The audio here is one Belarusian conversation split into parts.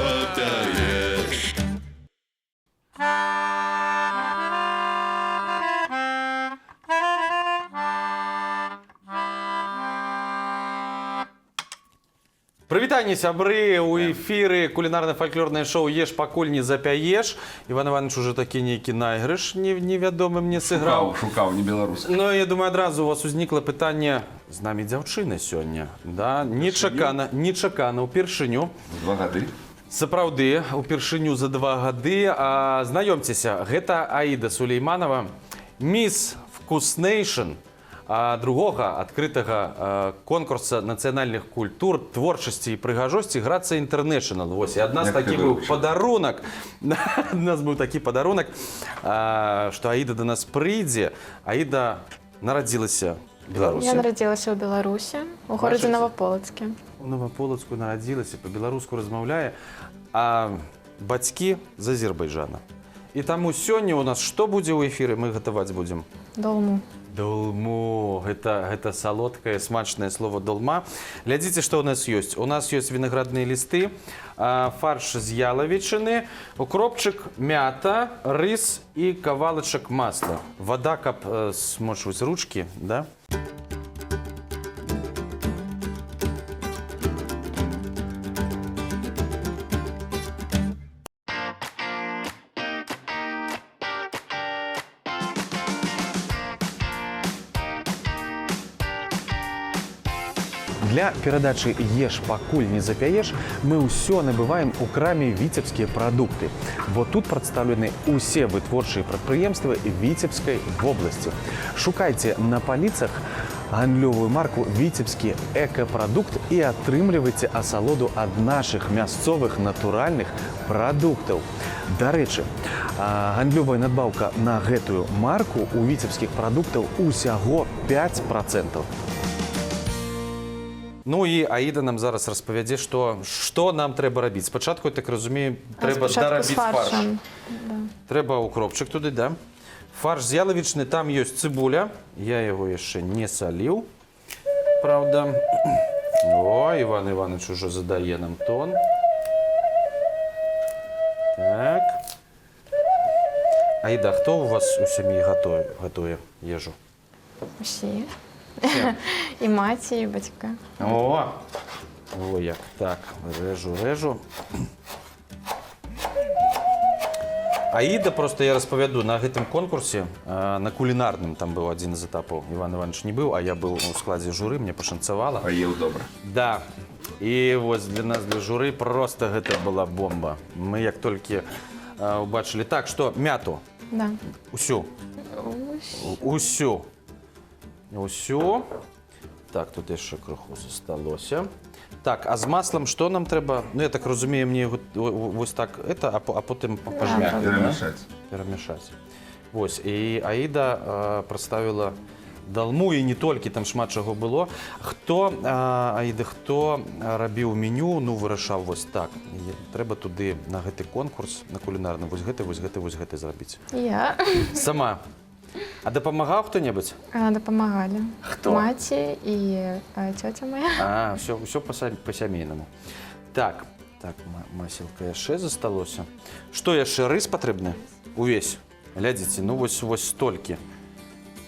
запяеш. Прывітанне, сябры! У эфіры кулінарна-фальклорнае шоу «Еш, пакуль не запяеш». Іван Іванович уже такі нейкі найгрыш невядомы мне сыграў. Шукаў, не беларускі. Ну, я думаю, адразу у вас узнікла пытанне: з намі дзяўчына сёння. Да? Нечакана, нечакана, упершыню. 2 гады. Сапраўды, упершыню за 2 гады. Знаёмцеся, гэта Аіда Сулейманова, міс Вкуснейшн другога адкрытага конкурса нацыянальных культур, творчасці і прыгажосці «Грацыя Інтэрнэшнл». Вось, і ад нас Як ты такі быў вывучыў? падарунак. Ад нас быў такі падарунак, што Аіда да нас прыйдзе. Аіда нарадзілася в Беларусі. Я нарадзілася ў Беларусі, у горадзе Бачыце? Наваполацке. У Наваполацку нарадзілася, па-беларуску размаўляе, а бацькі з Азербайджана. І таму сёння у нас што будзе ў эфіры, мы гатаваць будзем? Долму. Долму. Гэта салодкае, смачнае слово долма. Глядзіце, што ў нас ёсць. У нас ёсць вінаградныя лісты, фарш з ялавічыны, укропчык, мята, рыс і кавалачак масла. Вада, каб смочваць ручкі, да? Для перадачы «Еш, пакуль не запяеш» мы ўсё набываем у краме «Віцебскія прадукты». Бо тут прадстаўлены ўсе вытворчыя прадпрыемствы Віцебскай вобласці. Шукайце на паліцах гандлёвую марку «Віцебскі экапрадукт» і атрымлівайце асалоду ад нашых мясцовых натуральных прадуктаў. Дарэчы, гандлёвая надбаўка на гэтую марку у віцебскіх прадуктаў усяго 5%. Ну і Аіда нам зараз распавядзе, што нам трэба рабіць. Спачатку, я так разумею, трэба Спачатку з дарабіць фарш. фаршам. Да. Трэба укропчык туды, да? Фарш з ялавічыны, там ёсць цыбуля. Я яго яшчэ не саліў. Праўда. О, Іван Іванович ужо задае нам тон. Так. Аіда, хто у вас у сям'і гатуе ежу? Усе. І маці, і бацька. О! О, як так. Рэжу, рэжу. Аіда, просто я распавяду, на гэтым конкурсе, на кулінарным, там быў адзін з этапаў, Іван Іванович не быў, а я быў у складзе журы, мне пашанцавала. Паеў добра. Да. І вось для нас, для журы, просто гэта была бомба. Мы як толькі убачылі. Так, што, мяту? Да. Усю. Ось. Усю. Усю. Так, тут яшчэ крыху засталося. Так, а з маслам што нам трэба? Ну, я так разумею, мне яго вось так, это, а потым пажмякаць. Да? Перамяшаць. Перамяшаць. Вось, і Аіда прадставіла далму, і не толькі, там шмат чаго было. Хто, Аіда, хто рабіў меню, ну, вырашаў вось так: трэба туды на гэты конкурс, на кулінарны, вось гэты, вось гэты, вось гэты зрабіць? Я. Сама. А дапамагаў хто-небудзь? Дапамагалі. Хто? Маці і цёця моя. А, все па-сямейнаму. Так, маселка яшчэ засталося. Што яшчэ, рыс патрэбны? Увесь. Глядзіце, ну вось столькі.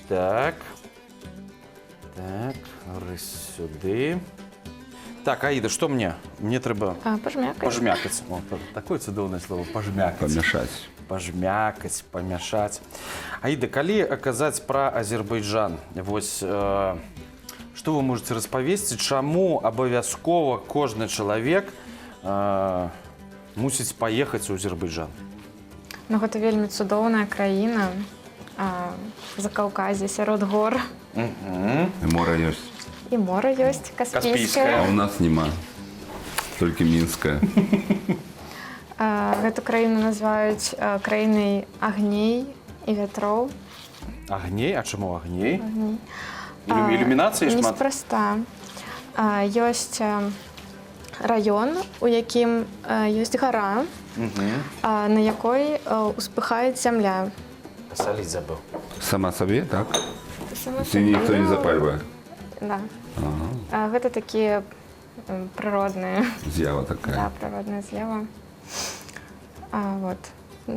Так. Так, рыс сюды. Так, Аіда, што мне? Мне трэба Пажмякаць. пажмякаць. О, такое цудоўнае слово пажмякаць. Памяшаць. Пажмякаць, памяшаць. Аіда, калі казаць пра Азербайджан, вось што вы можаце распавесці, чаму абавязкова кожны чалавек мусіць паехаць у Азербайджан? Ну, гэта вельмі цудоўная краіна. Закаўказе, сярод гор. І мора ёсць. І мора ёсць, Каспійскае. Каспійскае. А у нас няма. Толькі мінская. Гэту краіну называюць краінай агней і вятроў. Агней, а чаму агней? Агней. Ілюмінацыі шмат? Неспроста. Ёсць раён, у якім ёсць гара, на якой успыхае зямля. Саліць забыў. Сама сабе, так? Сама Ці ніхто не сабе. запальвае? Да. Гэта такія прыродныя. З'ява такая. Да, прыродная з'ява. Вот.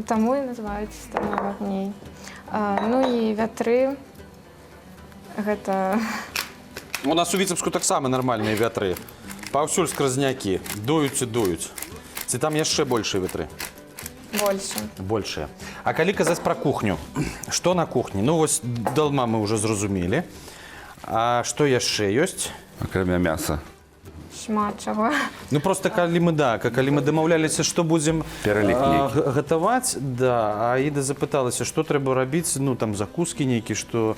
Таму і называюць страной агней. Ну і вятры, гэта У нас у Віцебску таксама нармальныя вятры. Паўсюль скразнякі, дуюць і дуюць. Ці там яшчэ большыя ветры? Больше. Большыя. А калі казаць пра кухню, што на кухні? Ну вось далма мы ўжо зразумелі. А што яшчэ ёсць? Акрамя мяса. Шмат чаго. Ну просто калі мы, да, калі мы дамаўляліся, што будзем Пералік нейкі. гатаваць, да, Аіда запыталася, што трэба рабіць, ну там закускі нейкі, што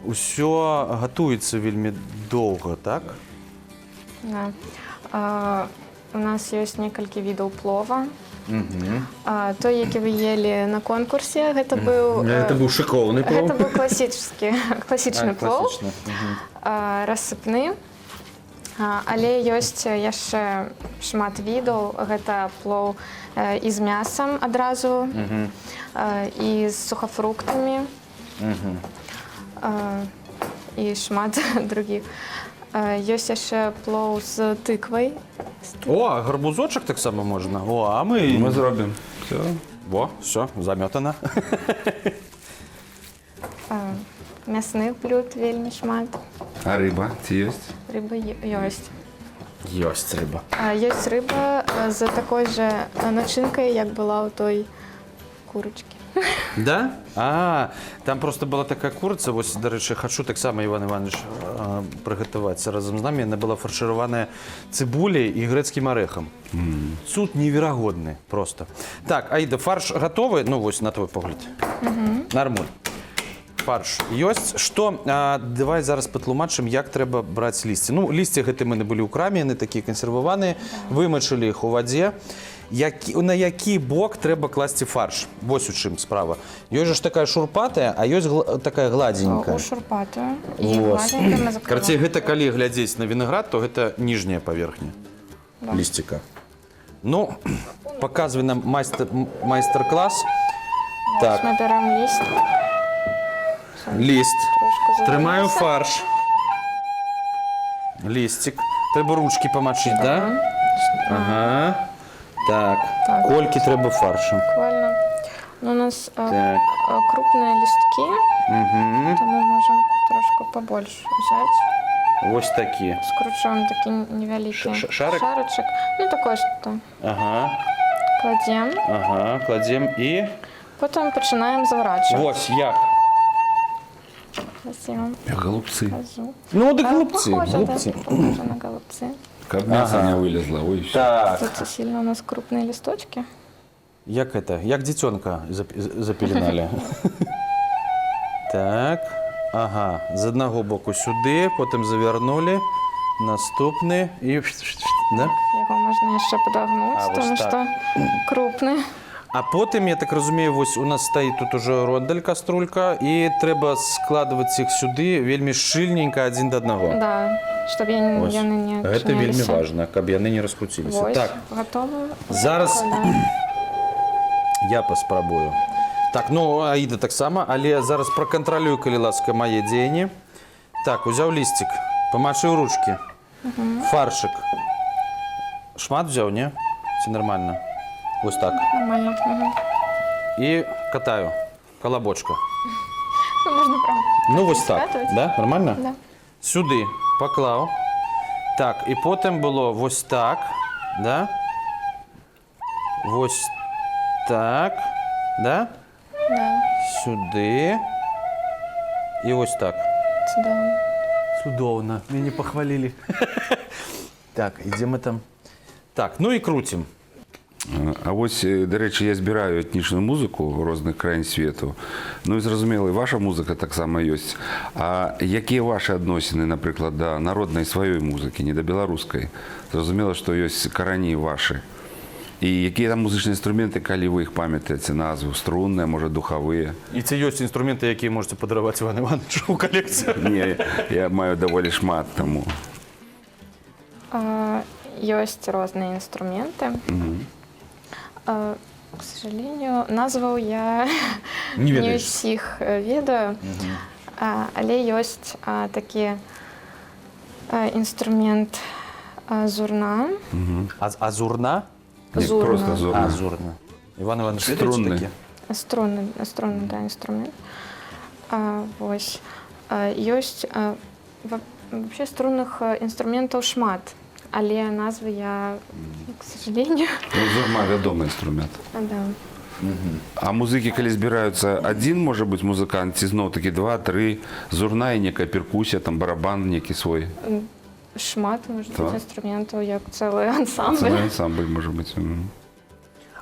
ўсё гатуецца вельмі доўга, так? Да. У нас ёсць некалькі відаў плова. Той, які вы елі на конкурсе, гэта быў быў шыкоўны. Гэта быў класічны плоў, рассыпны. Але ёсць яшчэ шмат відаў. Гэта плоў і з мясам адразу, і з сухафруктамі, і шмат другіх. Ёсць яшчэ плоў з тыквай. О, гарбузочак таксама можна. О, а мы. Мы зробім. Всё. Во, всё, замётана. Мясных блюд вельмі шмат. А рыба ці ёсць? Рыба ёсць. Ёсць рыба. Ёсць рыба з такой же начынкай, як была ў той курачкі. Да? А, там просто была такая курыца, вось, дарэчы, хачу таксама, Іван Іванович, прыгатаваць разам з намі. Яна была фаршыраваная цыбуляй і грэцкім арэхам. Цуд неверагодны просто. Так, Аіда, фарш гатовы? Ну, вось, на твой погляд. Нармуль. Фарш ёсць. Што, давай зараз патлумачым, як трэба браць лісце. Ну, лісце гэты мы набылі ў краме, яны такія кансерваваныя, вымачылі іх у вадзе. На які бок трэба класці фарш? Вось у чым справа. Ёсць жа ж такая шурпатая, а ёсць такая гладзенькая. У шурпатую. І Вось. гладзенькую мы закрываем. Карацей, гэта калі глядзець на вінаград, то гэта ніжняя паверхня лісціка. Ну, паказвай нам майстар-клас. Так, Мы бяром ліст. Ліст. Трошку Трымаю заваліўся. фарш. Лісцік. Трэба ручкі памачыць, да? Ага. Так. Так. Колькі трэба фаршу? Буквально. Ну, у нас Так. крупные листки, Угу. то мы можем трошку побольше взять. Вось такі. Скручиваем такие невялікія. Шарик? Шарочек. Ну, такое что-то. Ага. Кладем. Ага, кладзем і Потом пачынаем заворачивать. вось як. Сейчас я вам Як голубцы. покажу. Ну, дык А, голубцы, похоже, да, голубцы. похоже на голубцы. Каб мяса Ага. не вылезла. Ой, всё. Так. Тут сильно у нас крупные листочки. Як это? Як дзіцёнка запеленалі. Так. Ага, з аднаго боку сюды, потым завярнулі, наступны і, да? Его можно еще подогнуть, А, потому вот так. что крупный. А потым, я так разумею, вось у нас стаіць тут ужо рондаль, каструлька, і трэба складваць іх сюды вельмі шчыльненька адзін да аднаго. Да, чтобы я, Вось. яны не Гэта вельмі адчыняліся. важна, каб яны не раскруціліся. Вось, Так, готово. Зараз- Закладаем. Я паспрабую. Так, ну, Аіда таксама, але зараз пракантралюй, калі ласка, мае дзеянні. Так, узяў лісцік, памачыў ручкі. Фаршык. Шмат взяў, не? Ці нармальна? Вось так. Нормально. Мгм. І катаю. Калабочка. Ну, можно прям. Ну, вось так. Скатывать? Да? Нормально? Да. Сюды паклаў. Так, і потым было вось так, да? Вось так, да? Да. Сюды. І вось так. Сюда. Цудоўна, мяне пахвалілі. Так, ідзем мы там. Так, ну і круцім. А вось, дарэчы, я збіраю этнічную музыку розных краін свету. Ну і зразумела, і ваша музыка таксама ёсць. А якія вашы адносіны, напрыклад, да народнай сваёй музыкі, не да беларускай? Зразумела, што ёсць карані вашы. І якія там музычныя інструменты, калі вы іх памятаеце, назву, струнныя, можа, духавыя? І ці ёсць інструменты, якія можаце падараваць Івану Івановичу ў калекцыю? Не, я маю даволі шмат таму. Ёсць розныя інструменты. К сожалению, назваў я Не не ведаеш. ўсіх ведаю. Але ёсць такі інструмент зурна. А зурна? Не, Зурна. просто зурна. А, зурна. Іван Іванавіч, ведаеце Струнны. такі? Струнны, да, інструмент. Вось. Ёсць вообще струнных інструментаў шмат, але назвы я, к сожалению, Ну, зурма вядомы інструмент. Да. А музыкі, калі збіраюцца, адзін можа быць музыкант ці зноў такі два, тры, зурна і некая перкусія, там барабан некі свой. Шмат можа Так. быць інструментаў, як цэлы ансамбль. Цэлы ансамбль можа быць.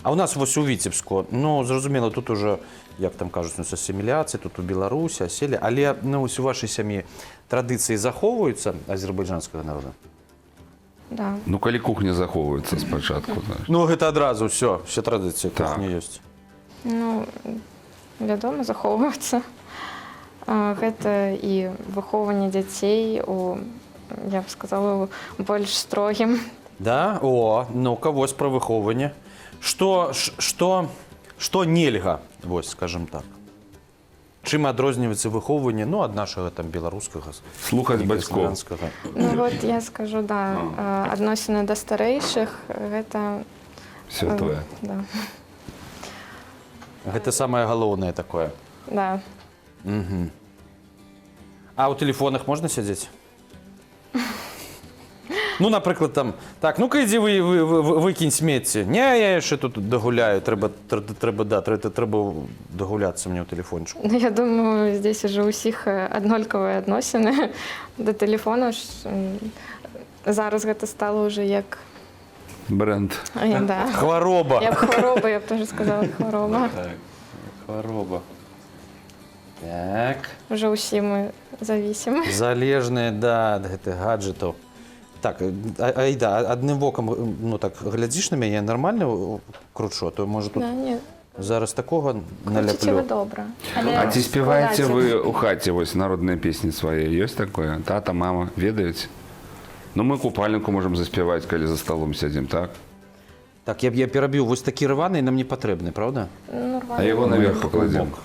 А у нас вось у Віцебску, ну, зразумела, тут уже, як там кажуць, ну, асіміляцыі, тут у Беларусі аселі, але, ну, ось у вашай сям'і традыцыі захоўваюцца азербайджанскага народа? Да. Ну, калі кухня захоўваецца спачатку, знаеш. Ну, гэта адразу ўсё, все традыцыі, Так. кухня ёсць. Ну, вядома, захоўваюцца. Гэта і выхоўванне дзяцей у, я б сказала, у больш строгім. Да? О, ну-ка, вось пра выхоўванне. Што нельга, вось, скажем так. Чым адрозніваецца выхоўванне, ну, ад нашага там беларускага, Слухаць нейкага бацькоў. славянскага? Ну вот я скажу, да, адносіны да старэйшых гэта Святое. Да. Гэта самае галоўнае такое. Да. А ў тэлефонах можна сядзець? Ну, напрыклад, там, так, ну-ка ідзі вы, выкінь смецце. Не, я яшчэ тут дагуляю, трэба, да, трэба дагуляцца мне ў тэлефончыку. Ну, я думаю, здесь уже ўсіх аднолькавыя адносіны да тэлефону. Зараз гэта стало уже як Бренд. Да. Хвароба. Як хвароба, я б тоже сказала, хвароба. Так, хвароба. Так. Уже ўсі мы зависимы. Залежныя, да, ад гэтых гаджетаў. Так, Аіда, адным вокам, ну так, глядзіш на мяне, я нармальна кручу, а то можа тут Да, не, зараз такога крутите вы наляплю. добра. Але А ці спяваеце складаце. вы ў хаце вось народныя песні свае? Ёсць такое? Тата, мама ведаюць? Ну, мы купальніку можам заспяваць, калі за столом сядзім, так? Так, я перабіў, вось такі рваны нам не патрэбны, правда? Ну, А яго рваны. наверх пакладзем. Бок.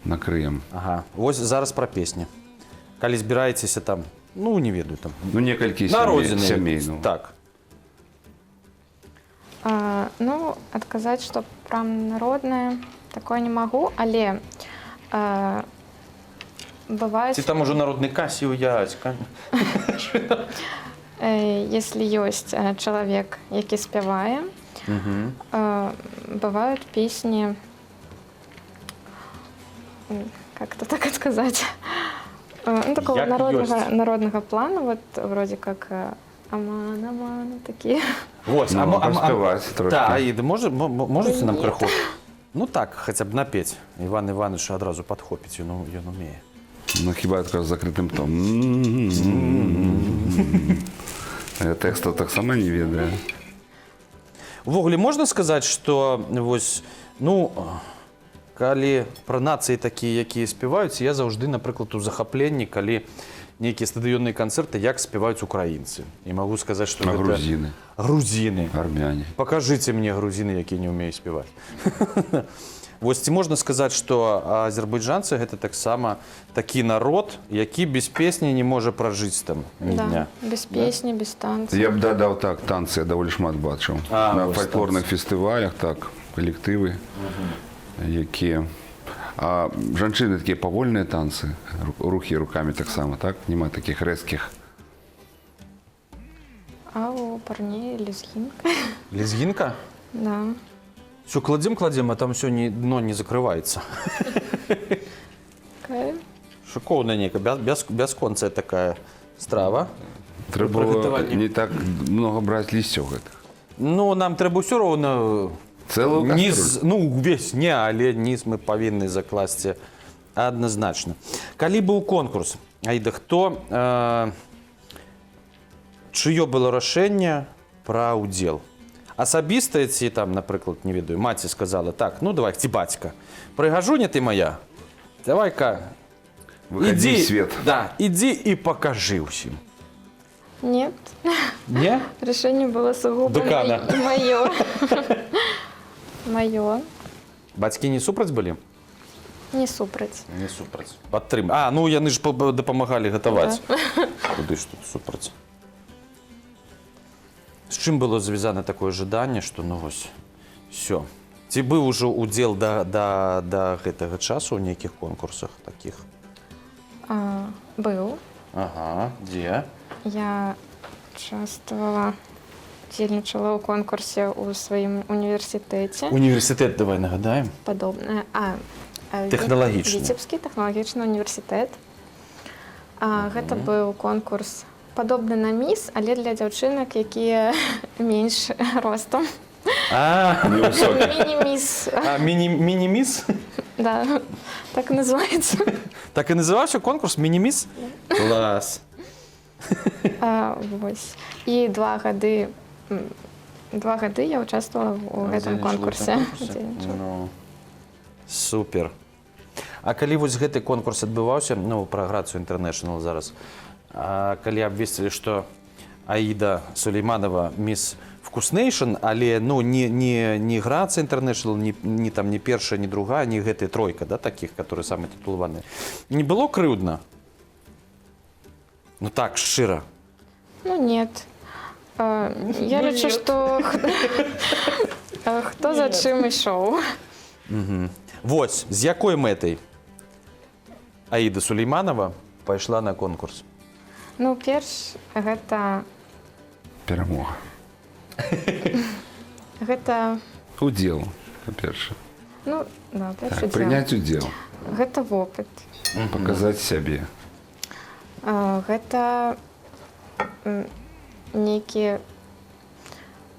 Накрыем. Ага, вось зараз пра песні. Калі збіраецеся там, ну, не ведаю там. Ну, некалькі На сямей, родзіны. сямей, ну. Так. Ну, адказаць, што прям народнае, такое не магу, але бывает, Ці там ужо народны касі ў яцька. Если ёсць чалавек, які спявае, бывают песни, как это так сказать, ну, такого Як народного, ёсць. народного плана, вот вроде как аман, аман, такие. Вось, Ну, паспяваць трошкі. Так, Аіда, можаце нам Ні. крыху? Ну так, хаця б напець. Іван Іванавіч адразу падхопіць, ён умее. Ну, хіба така з закрытым ртом. Я тэкстаў таксама не ведаю. Увогуле можна сказаць, што вось, ну, калі пра нацыі такія, якія спяваюць, я заўжды, напрыклад, у захапленні, калі нейкія стадыённыя канцэрты, як спяваюць украінцы. І магу сказаць, што А гэта грузіны? Грузіны. Армяне. Пакажыце мне грузіны, якія не ўмеюць спяваць. Вось ці можна сказаць, што азербайджанцы гэта таксама такі народ, які без песні не можа пражыць там ні Да, дня. без песни, без танца. Я б дадаў так, танцы я даволі шмат бачыў. А, На вось фальклорных танцы. фестывалях, так, калектывы, якія. А жанчыны такія павольныя танцы, рухі рукамі таксама, так? Няма такіх рэзкіх. А у парней лезгинка. Лезгінка? Да. Все кладзем, кладзем, а там все не, дно не закрываецца. Такая. Шыкоўная нейкая, бясконцая такая страва. Трэба было Прыгатаванне. не так много браць лісцяў гэтых. Ну, нам трэба ўсё роўна Цэлую ніз, ну, увесь не, але ніз мы павінны закласці адназначна. Калі быў конкурс, Аіда, хто, чыё было рашэнне пра ўдзел? Асабістае ці там, напрыклад, не ведаю, маці сказала: так, ну давай, ці бацька. Прыгажуня ты моя, давай-ка Выходи ідзі, в свет. Да, ідзі і пакажы ўсім. Нет, Не? решение было сугубо Декана. мое. Мое. Бацькі не супраць былі? Не супраць. Не супраць. Падтрым. А, ну яны ж дапамагалі гатаваць. Куды ж тут супраць? З чым было звязана такое жаданне, што ну вось Все. Ці быў ужо удзел да гэтага часу ў нейкіх конкурсах такіх? Быў. Ага, дзе? Я участвовала, удзельнічала ў конкурсе ў сваім універсітэце. Універсітэт давай нагадаем. Падобнае. Тэхналагічны. Віцебскі тэхналагічны універсітэт. Гэта быў конкурс, падобны на міс, але для дзяўчынак, якія менш ростам. А, Невысокі. Міні-міс, а міні-міс? Да, так і называецца. Так і называўся конкурс, міні-міс? Клас. Вось. І 2 гады я участвовала ў гэтым конкурсе. Удзельнічала. Ну, супер. А калі вось гэты конкурс адбываўся, ну, пра Грацыю Інтэрнэшнл зараз, а калі абвесцілі, што Аіда Сулейманова міс Вкуснейшн, але, ну, не Грацыя Інтэрнэшнл, не там не першая, не другая, не гэтая тройка, да, такіх, которые самыя тытулаваныя. Не было крыўдна? Ну так, шчыра. Ну нет. Я Ну, лічу, нет. што хто за чым ішоў. Вось, з якой мэтай Аіда Сулейманова пайшла на конкурс? Ну, перш гэта Перамога. гэта Удзел, па-першае. Ну да, перш Так, удзел. прыняць удзел, Гэта вопыт. паказаць сябе. Гэта нейкі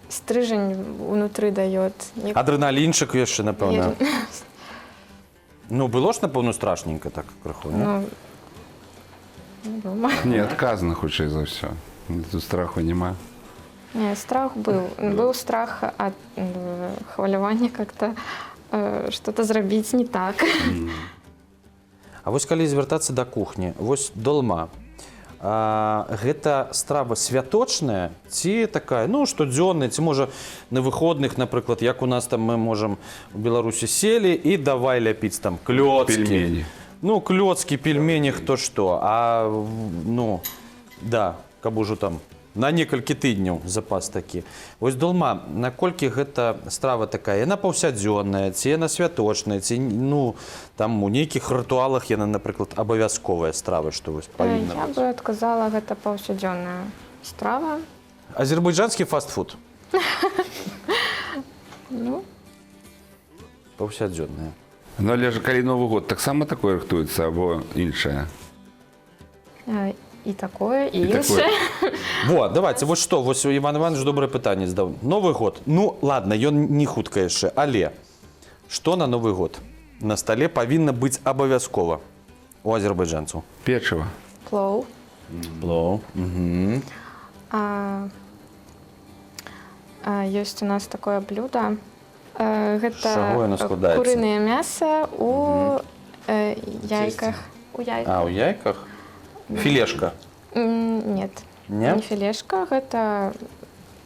стрыжань унутры даёт. Адреналінчык яшчэ, напэўна. Ну, было ж, напэўна, страшненько так крыху, не? Ну, не думаю. Не, адказна, хутчэй за ўсё. Тут страху няма. Не, страх быў. Быў страх ад хвалявання как-то что-то зрабіць не так. А вось калі звяртацца да кухні, вось долма. Гэта страва святочная ці такая, ну, штодзённая, ці, можа, на выходных, напрыклад, як у нас там, мы можам у Беларусі, селі і давай ляпіць там клёцкі. Пельмені. Ну, клёцкі, пельмені, хто што. А ну, да, каб ужо там на некалькі тыдняў запас такі. Вось долма, наколькі гэта страва такая, яна паўсядзённая, ці яна святочная, ці, ну, там у нейкіх рытуалах яна, напрыклад, абавязковая страва, што вось павінна Я быць? бы адказала, гэта паўсядзённая страва. Азербайджанскі фастфуд. Ну, Паўсядзённая. Ну, але ж калі Новы год, таксама такое рыхтуецца або іншае? І такое, і І такое. іншае. Во, давайте, вось што, вось Іван Іванович добрае пытанне задаў. Новы год. Ну, ладно, ён не хутка яшчэ, але што на Новы год на стале павінна быць абавязкова у азербайджанцаў? Печыва. Плоў. Плоў. Угу. Ёсць у нас такое блюдо. З чаго яно Гэта складаецца? курынае мяса у яйках. У яйках. А, у яйках? Філешка. Нет. Не? Не філешка, гэта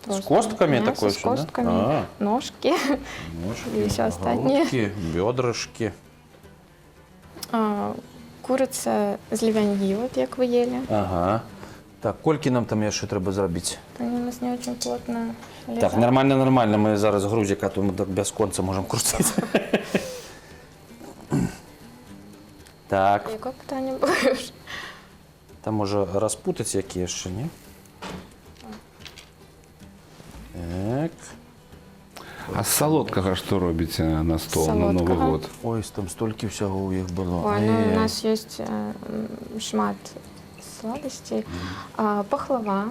З просто косткамі мясо такое з ўсё, да? косткамі, А. ножкі. Ножкі, І ўсё астатняе. грудкі, бёдрышки. Курыца з левяньі, вот як вы ели. Ага. Так, колькі нам там яшчэ трэба зрабіць? Они у нас не очень плотно Так, лежат. нормально, нормально. Мы зараз грузик, а то мы так бясконца можам круціць. Так, Якое пытанне было ўжо? там можа распутаць які яшчэ, не? Так. А з салодкага што робіце на стол на Новы Салодкага? год? Ой, там столькі ўсяго ў іх было. Ой, ну, у Ай-яй-яй. нас есть шмат сладостей. Пахлава,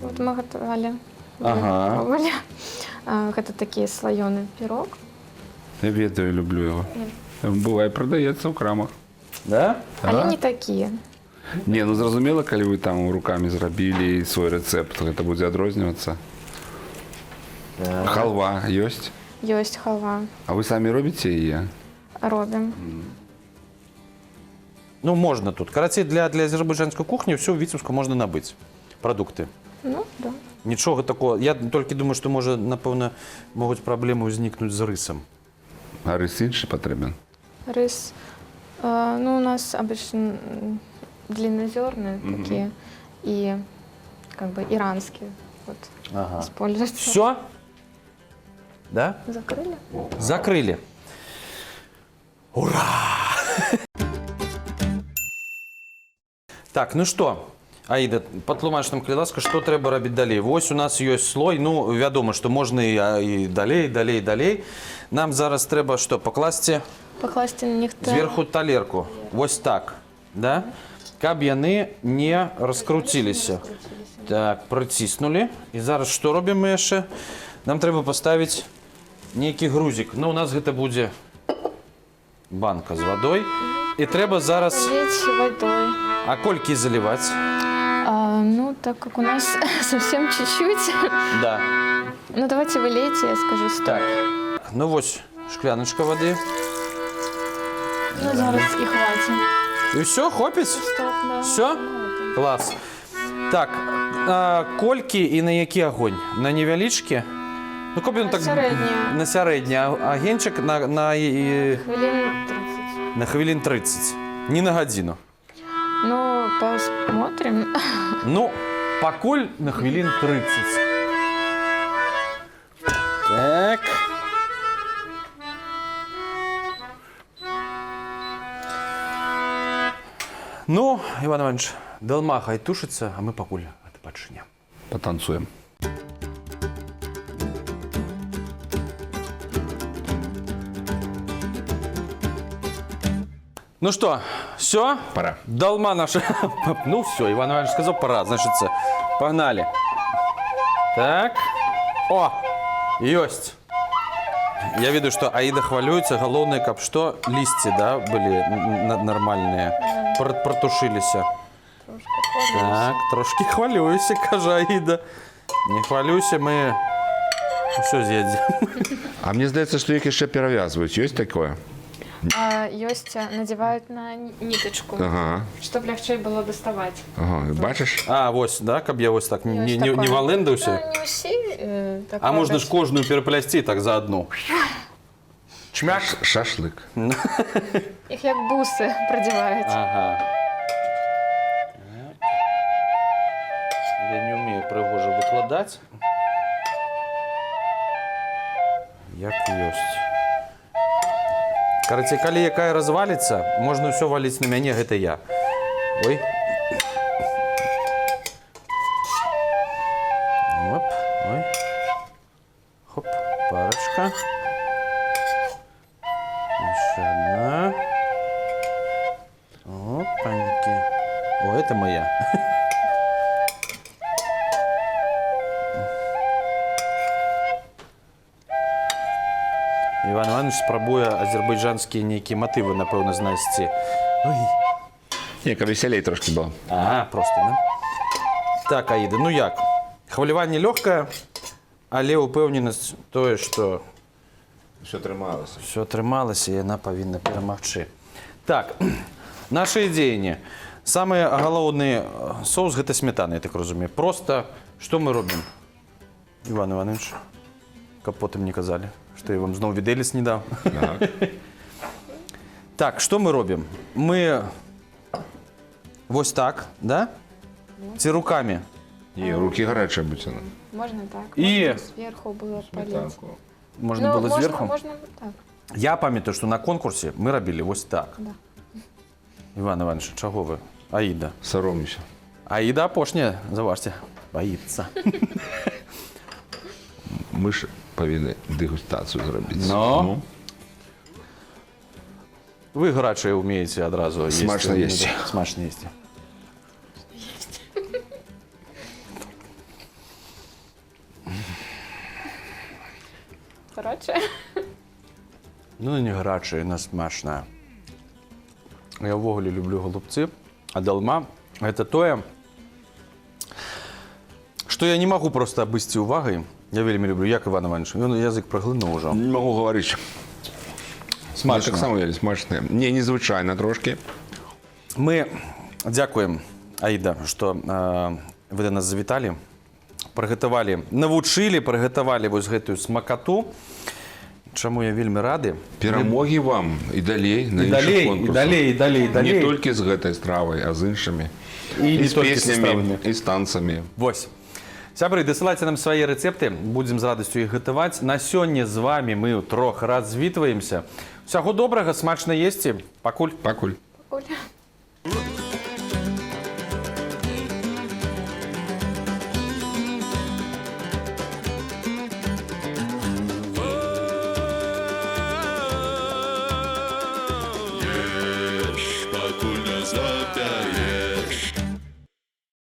вот мы готовили. Вы Ага. пробовали. Гэта такі слоёны пирог. Я ведаю, люблю яго. Бывае, прадаецца ў крамах. Да? Але Да? не такія. Не, ну зразумела, калі вы там рукамі зрабілі свой рэцэпт, гэта будзе адрознівацца. Халва ёсць? Ёсць халва. А вы самі робіце яе? Робім. Ну, можна тут. Карацей, для азербайджанскай кухні ўсё ў Віцебску можна набыць. Прадукты. Ну, да. Нічога такого. Я толькі думаю, што можа, напэўна, могуць праблемы ўзнікнуць з рысам. А рыс іншы патрэбен? Рыс. Ну, у нас обычно длиннозерные такие и как бы иранские вот Ага. используются. Все? Да? Закрыли? Закрыли. Ура! Так, ну што, Аіда, патлумач нам, калі ласка, што трэба рабіць далей? Вось у нас ёсць слой, ну, вядома, што можна і далей, далей, далей. Нам зараз трэба што, пакласці Пакласці на них зверху талерку. Вось так, да? Каб яны не раскруціліся. Так, прыціснулі. І зараз што робім мы яшчэ? Нам трэба паставіць нейкі грузік. Ну, у нас гэта будзе банка з вадой. І трэба зараз... Залить водой. А колькі заліваць? А, ну, так как у нас совсем чуть-чуть. Да. Ну, давайте вы лейте, я скажу стоп. Так. Ну вось, шкляначка вады. Ну, зараз і хватит. І ўсё, хопіць? Стоп, да. Всё? Клас. Так, а, колькі і на які агонь? На невялічкі? Ну, каб ён На так сярэдні. На сярэдні. А агеньчык Хвілін 30. на хвілін 30. Не на гадзіну. Ну, посмотрим. Ну, пакуль на хвілін 30. Так. Ну, Іван Іванавіч, далма хай тушыцца, а мы пакуль адпачнем. Патанцуем. Ну что, все? Пора. Долма наша. Ну все, Иван Иванович сказал, пора. Значит, погнали. Так. О, есть. Я ведаю, что Аида хвалюецца. Галоўнае, каб што лісці, да, былі нармальныя. Протушыліся. Так, трошкі хвалююся, кажа Аіда. Не хвалюйся, мы ўсё з'едзем. А мне здаецца, што іх яшчэ перавязваюць. Ёсць такое? А, ёсць, надевают на ниточку, чтобы легче было доставать. Ага, бачыш? А, вось, да, каб я вось так не, Ёсць не, не такое. валэндаўся. Ну, не ўсе, так А можна ж робяць. кожную пераплясці так за одну. Чмяш шашлык. Іх як бусы продевают. Ага. Так. Я не ўмею прыгожа выкладаць. Як ёсць. Карацей, калі якая разваліцца, можна ўсё валіць на мяне, гэта я. Ой. Оп, ой. Хоп, парочка. Еще одна. Опаньки. О, это моя. Іван Іванавіч спрабуе азербайджанскія нейкія матывы, напэўна, знайсці. Ой. Не, каб весялей трошкі было. Ага, просто, да? Так, Аіда, ну як? Хваляванне лёгкае, але ўпэўненасць тое, што Усё атрымалася. все атрымалася, і яна павінна перамагчы. Так, нашы дзеянні. Самы галоўны соус гэта сметана, я так разумею. Просто што мы робім? Іван Іванавіч, каб потым не казалі, што я вам зноў відэлец не даў. Так. Так, што мы робім? Мы вось так, да? Ці рукамі? Не, рукі гарачыя будуць. яна. Можно так. И- Можно сверху было полить. Можна Ну, было можно, зверху? Можно так, Я памятаю, што на конкурсе мы рабілі вось так. да. Іван Іванавіч, чаго вы? Аіда. Саромлюся. Аіда апошняя, заўважце, баіцца. Мы ж павінны дэгустацыю зрабіць. Ну. Вы гарачае ўмееце адразу есці. Смачна есці. Смачна есці. Короче. Ну, не гарачая, яна смачная. Я ўвогуле люблю голубцы, а далма гэта тое, што я не магу проста абысці увагай. Я вельмі люблю, як Іван Іванавіч, ён язык праглынуў ужо. Не магу гаварыць. Смачна. Таксама вельмі смачныя. Не, незвычайна трошкі. Мы дзякуем, Аіда, што вы да нас завіталі, прыгатавалі, навучылі, прыгатавалі вось гэтую смакату. Чаму я вельмі рады. Перамогі вам і далей на І іншых далей, і конкурсах. далей, і далей, і далей. Не толькі з гэтай стравай, а з іншымі. І не з толькі са песнямі, стравамі. і з танцамі. Вось. Сябры, дасылайце нам свае рэцэпты, будзем з радасцю іх гатаваць. На сёння з вамі мы ўтрох развітваемся. Усяго добрага, смачна есці. Пакуль. Пакуль.